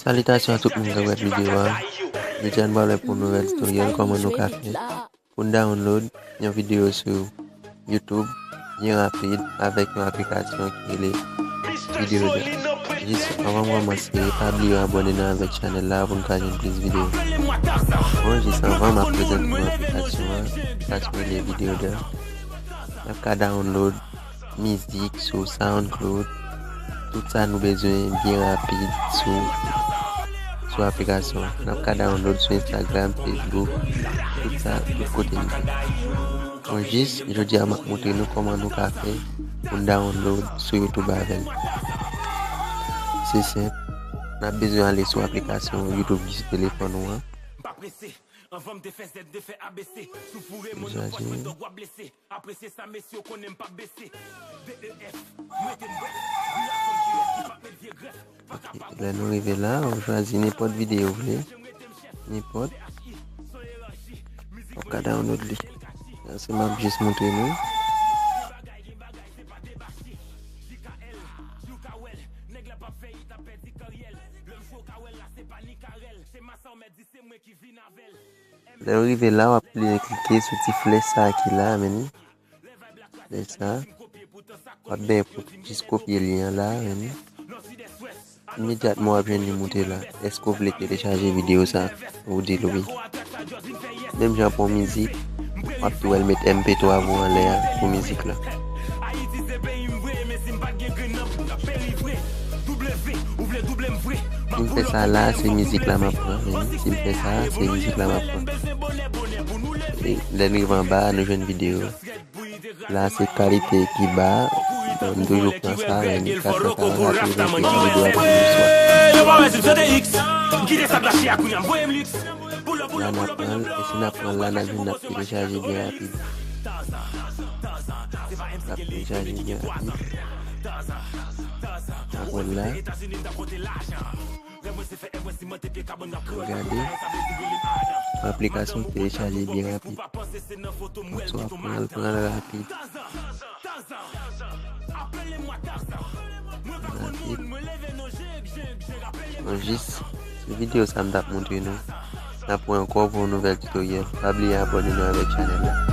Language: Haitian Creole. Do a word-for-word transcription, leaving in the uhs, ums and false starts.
Salitasyon a tout moun k ap gad videyo a. Jodi a nou pral wè pou yon nouvèl tutorial kòman nou ka fè pou n download yon videyo sou YouTube byen rapid avèk yon aplikasyon ki rele Videoda. Jis anvan m kòmanse, pa bliye abòne nou avèk chanèl la pou n ka jwenn plis videyo. Bon, jis anvan m ap prezante nou aplikasyon an, sa ki rele Videoda. N ap ka download mizik sou SoundCloud. Tout sa nou bezwen byen rapid sou, sou aplikasyon an. N ap ka download sou Instagram, Facebook, tout sa, tout kote nou vle. Bon, jis, jodi a m ap montre nou kòman nou ka fè pou n download sou YouTube avè l. Se senp. N ap bezwen ale sou aplikasyon YouTube ki sou telefòn ou an. Jodi. Ok, lè nou rive la, ou chwazi nenpòt videyo ou vle. Nenpòt. W ap ka download li. Sa se m ap jis montre nou. Lè w rive la, w ap byen klike sou ti flèch sa ki la, men ni. Flèch sa. W ap byen pou jis kopye lyen an la, men ni. Imedyatman w ap jwenn li moute la. Èske w vle telechaje videyo sa? Ou di l wi. Menm jan pou mizik, w ap tou wè l met M P twa pou anlè a, pou mizik la. Si m fè sa la, se mizik la m ap pran. Si m fè sa, se mizik la m ap pran. E lè n rive anba a, nou jwenn videyo. La, se kalite ki ba. M toujou pran sa, men li ka fè sa, la, toujou fè videyo a pou nou swa. La, n ap pran l, e si n ap pran l la, n ap vin, n ap telechaje byen rapid. N ap telechaje byen rapid. N ap pran l la. Gade. Aplikasyon telechaje byen rapid. Sa w ap pran l, pran l rapid. Rapid. Bon, jis, se videyo sa m t ap montre nou. N ap wè ankò pou yon nouvèl tutorial. Pa bliye abòne nou avèk chanèl la.